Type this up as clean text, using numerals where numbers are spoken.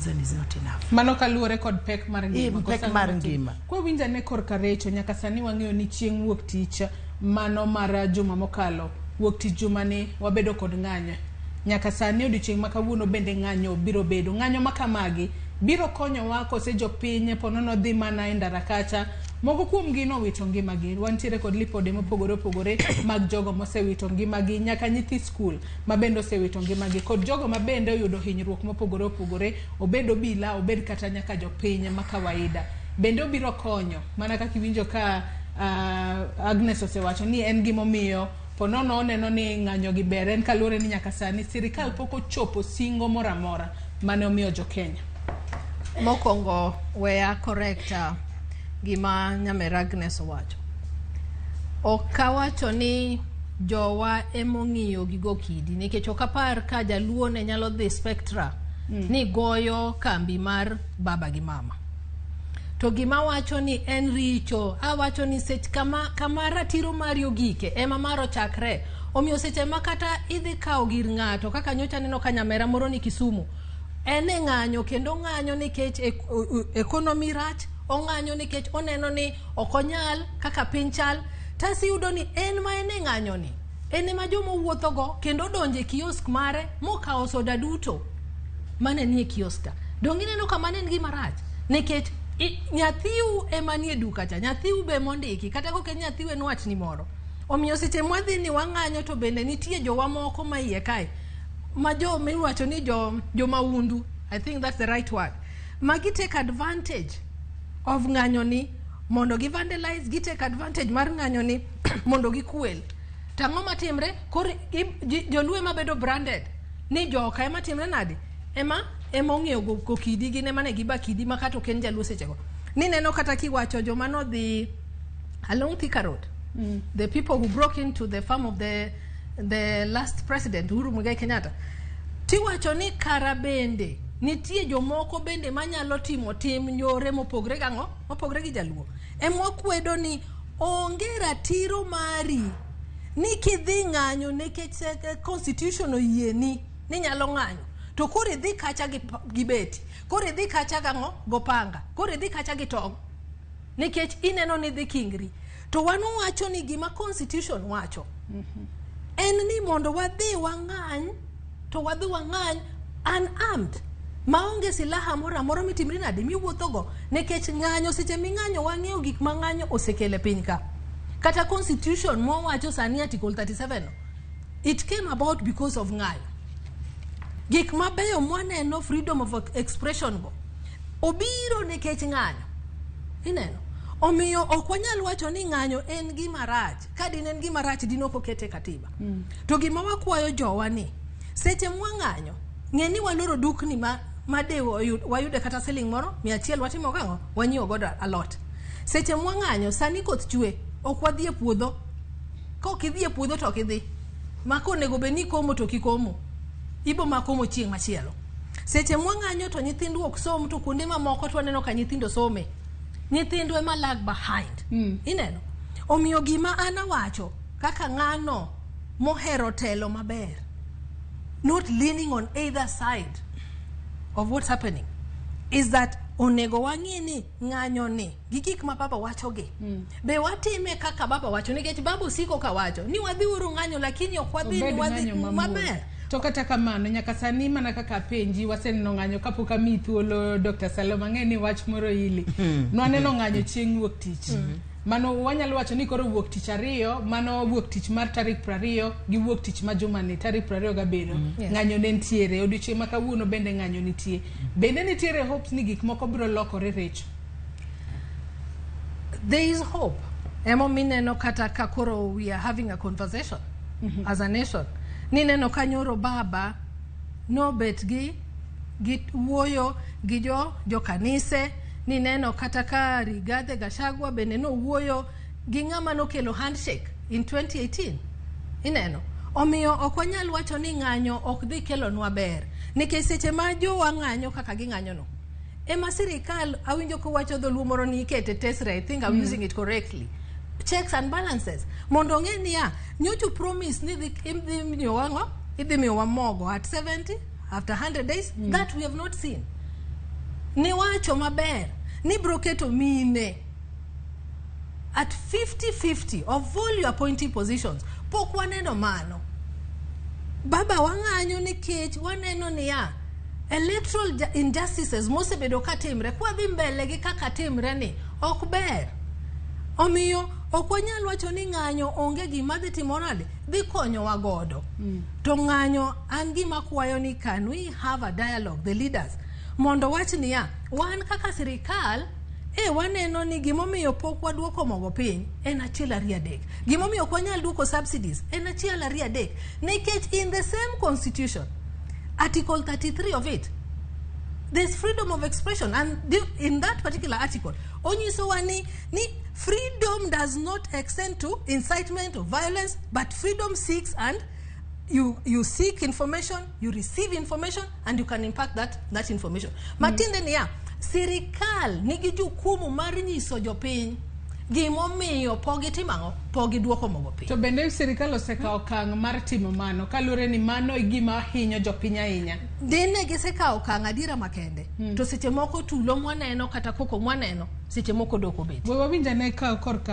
50,000 is not enough. Mano kaluwore kod pek mar ngima. Pek Koso mar ang'o matin? ngima. Kwawinjo ane korka Recho, nyaka sani wang'eyo ni chieng' wuok tich mano mar juma mokalo, wuok tich jumani wabedo kod ng'anyo. Nyaka sani odiochieng' ma kawuono bende ng'anyo biro bedo. Ng'anyo ma kamagi biro konyowa kose jopiny ponono dhi mana e ndara kacha. Moko kuomgi nowito ngimagi. Wantiere kod lipode mopogore opogore mag jogo mosewito ngimagi, nyaka nyithi skul ma bende osewito ngimagi, kod jogo ma bende oyudo hinyruok mopogore opogore, obed obila, obed kata nyaka jopiny ma kawaida. Bende obiro konyo, mana kaka iwinjo ka Agnes osewacho ni en gimomiyo ponono oneno ni ng'anyo gi ber en kaluwore ni nyaka sani sirikal pok ochopo singo moro amora mane omiyo jo-Kenya. Mokwongo weya correct gima nyamera Agnes owacho. Ok awacho ni jowa emong'iyo gigo kidi nikech ok apar ka jaluo ne nyalo dhi Spectra ni goyo kambi mar baba gi mama. To gima wacho ni en richo, awacho ni sech kama ratiro mari ogike ema mar ochakre. Omiyo seche ma kata idhi kawo gir ng'ato kaka nyocha aneno ka nyamera moro ni Kisumu, en e ng'anyo kendo ong'anyo nikech economy rach, ong'anyo nikech oneno ni ok onyal kaka piny chal. Tas iyudo ni en ma en e ng'anyo ni, en ema joma owuotho go kendo odonjo e kiosk mare mokawo soda duto mane nie kiosk ka. Donge ineno ka mano en gima rach? Nikech nyathiu ema nie duka cha, nyathiu be mondiki, kata kok en nyathiu en watni moro. Omiyo seche mwadhi ni wang'anyo to bende nitie jowa moko ma iye kae, ma jo miwacho ni jo maundu, I think that's the right word, ma gi take advantage of ng'anyo ni mondo gi vandalize, gi take advantage mar ng'anyo ni mondo gikwel. To ang'o matimre? Koro joluo ema bedo branded ni joka ema timre nade? Ema ong'iewo go kidi, gin ema ne giba kidi ma kata ok en jaluo sechego. Nineno kata kiwacho joma nodhi along Thika Road, the people who broke into the farm of the last president Uhuru Muigai Kenyatta. Tiwacho ni kara bende nitie jomoko bende manyalo timo tim nyore mopogre gang'o? Mopogre gi jaluo. Ema wakwedo ni onge ratiro mari ni kidhi ng'anyo nikech constitution oyieni ni nyalo ng'anyo. To koro idhi kacha gi beti, koro idhi kacha gang'o? Gopanga, koro idhi kacha gi tong'. Nikech ineno ni idhi kingri. To wan wacho ni gima constitution wacho en ni mondo wadhi wang'any, to wadhi wang'any unarmed, maonge silaha moro amora mitimri nade miwuothogo, nikech ng'anyo seche ming'anyo wang'eyo gik ma ng'anyo osekelo e piny ka. Kata constitution mwawacho sani article 37 no, it came about because of ng'anyo. Gik mabeyo mwaneno freedom of expression go obiro nikech ng'anyo. Ineno? Omiyo ok wanyal wacho ni ng'anyo en gima rach. Ka dine en gima rach dine ok okete e katiba. To gima wakwayo jowa ni seche mwang'anyo, ng'e ni waloro dukni ma de wayude kata siling moro 100 watimo gang'o? Wanyiewo godo alot. Seche mwang'anyo sani koth chwe, ok wadhi e puodho. Ka ok idhi e puodho to ok idhi. Ma konego bed ni ikomo to ok ikomo. Ibo ma komo chieng' machielo. Seche mwang'anyo to nyithindwa ok som to kuonde mamoko to waneno ka nyithindo some. Nyithindwa ema lag behind. Ineno? Omiyo gima an awacho kaka ng'ano mohero telo maber, not leaning on either side of what's happening, is that onego wang'i ni ng'anyo ni gi gik ma baba wacho gi. Be watime kaka baba wacho nikech baba osiko ka wacho ni wadhi uru ng'anyo lakini ok wadhi ni Obed wadhi ng'anyo mamuol. Maber. To kata kamano nyaka sani mana kaka apenji waseneno ng'anyo kapok amiyi thuolo Dr. Salome ang'e ni wach moro ili. Nwaneno ng'anyo chieng' wuok tich. Mano wanyalo wacho ni koro wuok tich ariyo, mano wuok tich mar tarik 20 gi wuok tich ma jumani tarik 27. Ng'anyo ne nitiere, odiochieng' ma kawuono bende ng'anyo nitie. Bende nitiere hopes ni gik moko biro lokore Recho? There is hope. Emomiyo ineno kata ka koro we are having a conversation as a nation. Nineno ka nyoro baba nobet gi wuoyo gi jo kanise, nineno kata ka Rigathi Gachagua bende nowuoyo gi ng'ama nokelo handshake in 2018. Ineno? Omiyo ok wanyal wacho ni ng'anyo ok dhi kelonwa ber. Nikech seche ma jowa ng'anyo kaka ging'anyo no, ema sirikal awinjo kowacho dholuo moro ni ikete tesre, I think I'm using it correctly. Checks and balances. Mondo ong'e niya, nyocha promise ni idhi miyowa ang'o? Idhi miyowa mogo at 70 after 100 days. That we have not seen. Niwacho maber ni bro keto mine at 50-50 of all your appointee positions. Pok waneno mano. Baba wang'anyo nikech waneno niya electoral injustices mosebedo katimre kwadhi mbele gi kaka timre ni ok ber. Omiyo ok wanyal wacho ni ng'anyo onge gima dhi timo nade dhi konyowa godo. To ng'anyo an gima kwayo ni can we have a dialogue the leaders mondo wach niya wan kaka sirikal e waneno ni gimomiyo pok waduoko mogo piny en achiel ariyo adek gimomiyo ok wanyal duoko subsidies en achiel ariyo adek nikech in the same constitution article 33 of it there's freedom of expression and in that particular article onyisowa ni freedom does not extend to incitement of violence but freedom seeks and you seek information you receive information and you can impact that information matiende niya sirikal nigi jukumu mar nyiso jopiny gimomiyo pok gitimo ang'o pok giduoko mogo piny To bende sirikal osekawo okang' mar timo mano kaluwore ni mano e gima hinyo jopiny ahinya. Dine gisekawo okang' adiera makende to seche moko tulo mwaneno kata koko mwaneno seche moko dok obet We wawinj ane ka korka